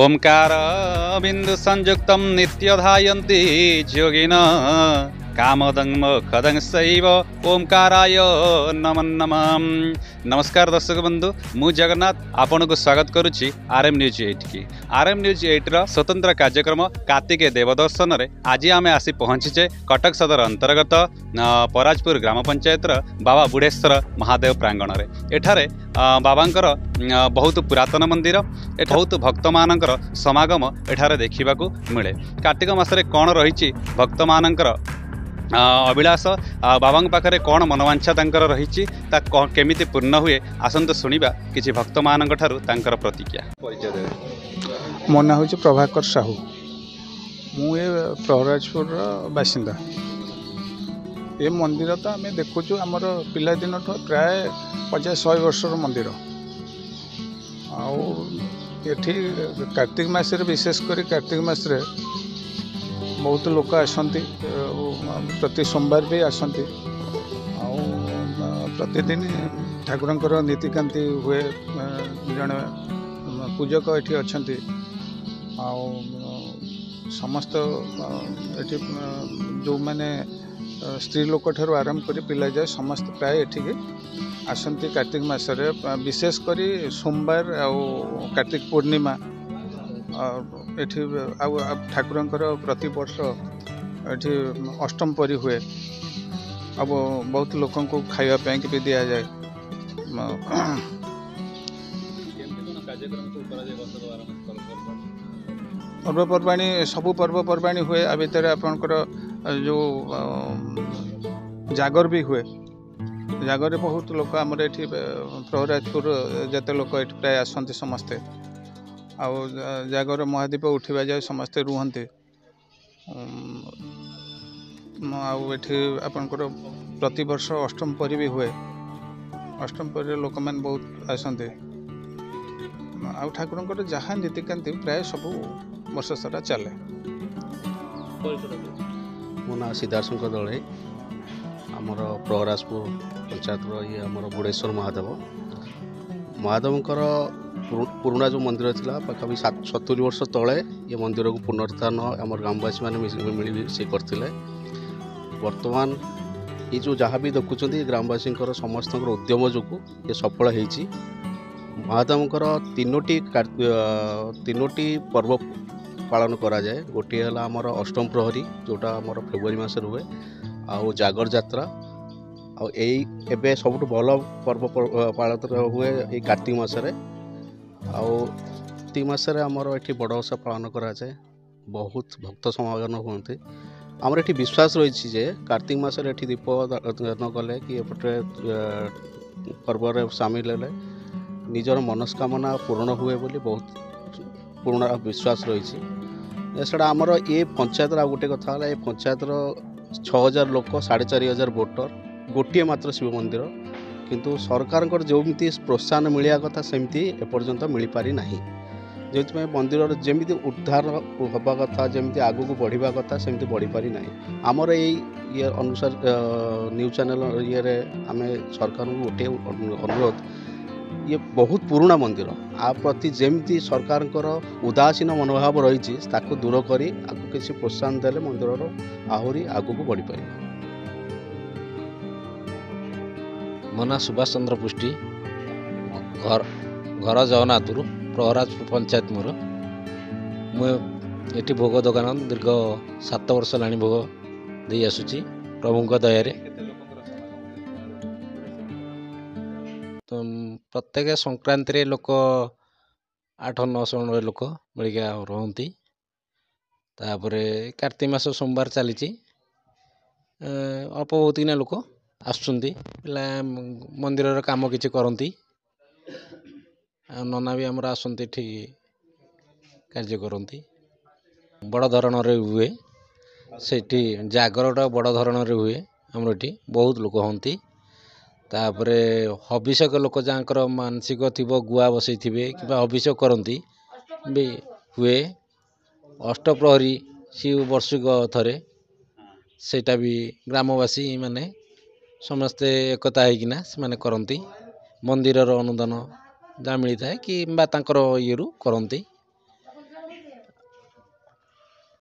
ଓମକାର ବିନ୍ଦୁ ସଂଯୁକ୍ତಂ ନିତ୍ୟ ଧାୟନ୍ତି ଯୋଗିନ କାମଦଂ ମୋକ୍ଷଦଂ ଶୈବ ଓମକାରାୟ ନମଃ ନମଃ। ନମସ୍କାର ଦର୍ଶକ ବନ୍ଧୁ, ମୁଁ ଜଗନ୍ନାଥ ଆପଣଙ୍କୁ ସ୍ୱାଗତ କରୁଛି ଆର୍ ଏମ୍ ନ୍ୟୁଜ୍ ଏଇଟ୍କି। ଆର୍ ଏମ୍ ନ୍ୟୁଜ୍ ଏଇଟ୍ର ସ୍ୱତନ୍ତ୍ର କାର୍ଯ୍ୟକ୍ରମ କାର୍ତ୍ତିକେ ଦେବ ଦର୍ଶନରେ ଆଜି ଆମେ ଆସି ପହଞ୍ଚିଛେ କଟକ ସଦର ଅନ୍ତର୍ଗତ ପରାଜପୁର ଗ୍ରାମ ପଞ୍ଚାୟତର ବାବା ବୁଢ଼େଶ୍ୱର ମହାଦେବ ପ୍ରାଙ୍ଗଣରେ। ଏଠାରେ ବାବାଙ୍କର ବହୁତ ପୁରାତନ ମନ୍ଦିର, ଏଠି ବହୁତ ଭକ୍ତମାନଙ୍କର ସମାଗମ ଏଠାରେ ଦେଖିବାକୁ ମିଳେ। କାର୍ତ୍ତିକ ମାସରେ କ'ଣ ରହିଛି ଭକ୍ତମାନଙ୍କର ଅଭିଳାଷ, ବାବାଙ୍କ ପାଖରେ କ'ଣ ମନୋବାଞ୍ଛା ତାଙ୍କର ରହିଛି, ତା କେମିତି ପୂର୍ଣ୍ଣ ହୁଏ, ଆସନ୍ତୁ ଶୁଣିବା କିଛି ଭକ୍ତମାନଙ୍କ ଠାରୁ ତାଙ୍କର ପ୍ରତିକ୍ରିୟା। ପରିଚୟ ଦେବେ? ମୋ ନାଁ ହେଉଛି ପ୍ରଭାକର ସାହୁ, ମୁଁ ଏ ପ୍ରହରାଜପୁରର ବାସିନ୍ଦା। ଏ ମନ୍ଦିର ତ ଆମେ ଦେଖୁଛୁ ଆମର ପିଲାଦିନଠୁ, ପ୍ରାୟ 50-100 ବର୍ଷର ମନ୍ଦିର। ଆଉ ଏଠି କାର୍ତ୍ତିକ ମାସରେ, ବିଶେଷ କରି କାର୍ତ୍ତିକ ମାସରେ ବହୁତ ଲୋକ ଆସନ୍ତି, ପ୍ରତି ସୋମବାର ବି ଆସନ୍ତି। ଆଉ ପ୍ରତିଦିନ ଠାକୁରଙ୍କର ନୀତିକାନ୍ତି ହୁଏ, ଜଣେ ପୂଜକ ଏଠି ଅଛନ୍ତି। ଆଉ ସମସ୍ତ ଏଠି ଯେଉଁମାନେ ସ୍ତ୍ରୀ ଲୋକ ଠାରୁ ଆରମ୍ଭ କରି ପିଲା ଯାଏ ସମସ୍ତେ ପ୍ରାୟ ଏଠିକି ଆସନ୍ତି କାର୍ତ୍ତିକ ମାସରେ, ବିଶେଷ କରି ସୋମବାର ଆଉ କାର୍ତ୍ତିକ ପୂର୍ଣ୍ଣିମା ଏଠି। ଆଉ ଠାକୁରଙ୍କର ପ୍ରତିବର୍ଷ ଏଠି ଅଷ୍ଟମ ପରି ହୁଏ, ଆଉ ବହୁତ ଲୋକଙ୍କୁ ଖାଇବା ପାଇଁକି ବି ଦିଆଯାଏ। ପର୍ବପର୍ବାଣୀ, ସବୁ ପର୍ବପର୍ବାଣୀ ହୁଏ। ଆ ଭିତରେ ଆପଣଙ୍କର ଯେଉଁ ଜାଗର ବି ହୁଏ। ଜାଗରରେ ବହୁତ ଲୋକ ଆମର ଏଠି ପ୍ରହରାଜପୁର ଯେତେ ଲୋକ ଏଠି ପ୍ରାୟ ଆସନ୍ତି ସମସ୍ତେ। ଆଉ ଜାଗର ମହାଦୀପ ଉଠିବା ଯାଏ ସମସ୍ତେ ରୁହନ୍ତି। ଆଉ ଏଠି ଆପଣଙ୍କର ପ୍ରତିବର୍ଷ ଅଷ୍ଟମ ପରି ବି ହୁଏ। ଅଷ୍ଟମ ପରିରେ ଲୋକମାନେ ବହୁତ ଆସନ୍ତି। ଆଉ ଠାକୁରଙ୍କର ଯାହା ନୀତିକାନ୍ତି ପ୍ରାୟ ସବୁ ବର୍ଷ ସାରା ଚାଲେ। ମୋ ନାଁ ସିଦ୍ଧାର୍ଥ ଶଙ୍କର ଦଳେଇ। ଆମର ପ୍ରହରାଜପୁର ପଞ୍ଚାୟତର ଇଏ ଆମର ବୁଢ଼େଶ୍ୱର ମହାଦେବ। ମହାଦେବଙ୍କର ପୁରୁଣା ଯେଉଁ ମନ୍ଦିର ଥିଲା, ପାଖାପାଖି 70 ବର୍ଷ ତଳେ ଏ ମନ୍ଦିରକୁ ପୁନରୁଦ୍ଧାର ଆମର ଗ୍ରାମବାସୀମାନେ ମିଳିମିଶି କରିଥିଲେ। ବର୍ତ୍ତମାନ ଏଇ ଯେଉଁ ଯାହା ବି ଦେଖୁଛନ୍ତି, ଗ୍ରାମବାସୀଙ୍କର ସମସ୍ତଙ୍କର ଉଦ୍ୟମ ଯୋଗୁଁ ଏ ସଫଳ ହେଇଛି। ମହାଦେବଙ୍କର ତିନୋଟି ପର୍ବ ପାଳନ କରାଯାଏ। ଗୋଟିଏ ହେଲା ଆମର ଅଷ୍ଟମ ପ୍ରହରୀ, ଯେଉଁଟା ଆମର ଫେବୃଆରୀ ମାସରେ ହୁଏ, ଆଉ ଜାଗର ଯାତ୍ରା, ଆଉ ଏଇ ଏବେ ସବୁଠୁ ଭଲ ପର୍ବ ପାଳିତ ହୁଏ ଏଇ କାର୍ତ୍ତିକ ମାସରେ। ଆଉ କାର୍ତ୍ତିକ ମାସରେ ଆମର ଏଠି ବଡ଼ ଓଷା ପାଳନ କରାଯାଏ, ବହୁତ ଭକ୍ତ ସମାଗମ ହୁଅନ୍ତି। ଆମର ଏଠି ବିଶ୍ୱାସ ରହିଛି ଯେ କାର୍ତ୍ତିକ ମାସରେ ଏଠି ଦୀପ ଦାନ କଲେ କି ଏପଟେ ପର୍ବରେ ସାମିଲ ହେଲେ ନିଜର ମନସ୍କାମନା ପୂରଣ ହୁଏ ବୋଲି ବହୁତ ପୁରୁଣା ବିଶ୍ୱାସ ରହିଛି। ଏଛଡ଼ା ଆମର ଏ ପଞ୍ଚାୟତର ଆଉ ଗୋଟେ କଥା ହେଲା, ଏ ପଞ୍ଚାୟତର 6000 ଲୋକ, 4500 ଭୋଟର, ଗୋଟିଏ ମାତ୍ର ଶିବ ମନ୍ଦିର। କିନ୍ତୁ ସରକାରଙ୍କର ଯେମିତି ପ୍ରୋତ୍ସାହନ ମିଳିବା କଥା ସେମିତି ଏପର୍ଯ୍ୟନ୍ତ ମିଳିପାରି ନାହିଁ। ଯେଉଁଥିପାଇଁ ମନ୍ଦିରର ଯେମିତି ଉଦ୍ଧାର ହେବା କଥା, ଯେମିତି ଆଗକୁ ବଢ଼ିବା କଥା, ସେମିତି ବଢ଼ିପାରି ନାହିଁ। ଆମର ଏଇ ଇଏ ଅନୁସାରେ ନ୍ୟୁଜ୍ ଚ୍ୟାନେଲ୍ ଇଏରେ ଆମେ ସରକାରଙ୍କୁ ଗୋଟିଏ ଅନୁରୋଧ, ଇଏ ବହୁତ ପୁରୁଣା ମନ୍ଦିର, ଆ ପ୍ରତି ଯେମିତି ସରକାରଙ୍କର ଉଦାସୀନ ମନୋଭାବ ରହିଛି ତାକୁ ଦୂର କରି ଆକୁ କିଛି ପ୍ରୋତ୍ସାହନ ଦେଲେ ମନ୍ଦିରର ଆହୁରି ଆଗକୁ ବଢ଼ିପାରିବ। ମୋ ନାଁ ସୁଭାଷ ଚନ୍ଦ୍ର ପୃଷ୍ଟି, ଘର ଜଗନ୍ନାଥପୁର, ପ୍ରହରାଜପୁର ପଞ୍ଚାୟତ ମୋର। ମୁଁ ଏଠି ଭୋଗ ଦୋକାନ ଦୀର୍ଘ 7 ବର୍ଷ ହେଲାଣି ଭୋଗ ଦେଇ ଆସୁଛି ପ୍ରଭୁଙ୍କ ଦୟାରେ। ତ ପ୍ରତ୍ୟେକ ସଂକ୍ରାନ୍ତିରେ ଲୋକ 800-900 ଜଣ ଲୋକ ମିଳିକି ରୁହନ୍ତି। ତାପରେ କାର୍ତ୍ତିକ ମାସ ସୋମବାର ଚାଲିଛି, ଅଳ୍ପ ବହୁତ କିନା ଲୋକ ଆସୁଛନ୍ତି। ପିଲା ମନ୍ଦିରର କାମ କିଛି କରନ୍ତି, ଆଉ ନନା ବି ଆମର ଆସନ୍ତି ଏଠି କାର୍ଯ୍ୟ କରନ୍ତି। ବଡ଼ ଧରଣରେ ହୁଏ ସେଠି ଜାଗରଟା, ବଡ଼ ଧରଣରେ ହୁଏ ଆମର ଏଠି, ବହୁତ ଲୋକ ହୁଅନ୍ତି। ତାପରେ ହବିଷକ ଲୋକ ଯାହାଙ୍କର ମାନସିକ ଥିବ ଗୁଆ ବସେଇଥିବେ କିମ୍ବା ହବିଷ କରନ୍ତି ବି ହୁଏ। ଅଷ୍ଟପ୍ରହରୀ ସିଏ ବର୍ଷିକ ଥରେ, ସେଇଟା ବି ଗ୍ରାମବାସୀ ମାନେ ସମସ୍ତେ ଏକତା ହେଇକିନା ସେମାନେ କରନ୍ତି। ମନ୍ଦିରର ଅନୁଦାନ ଯାହା ମିଳିଥାଏ କିମ୍ବା ତାଙ୍କର ଇଏରୁ କରନ୍ତି।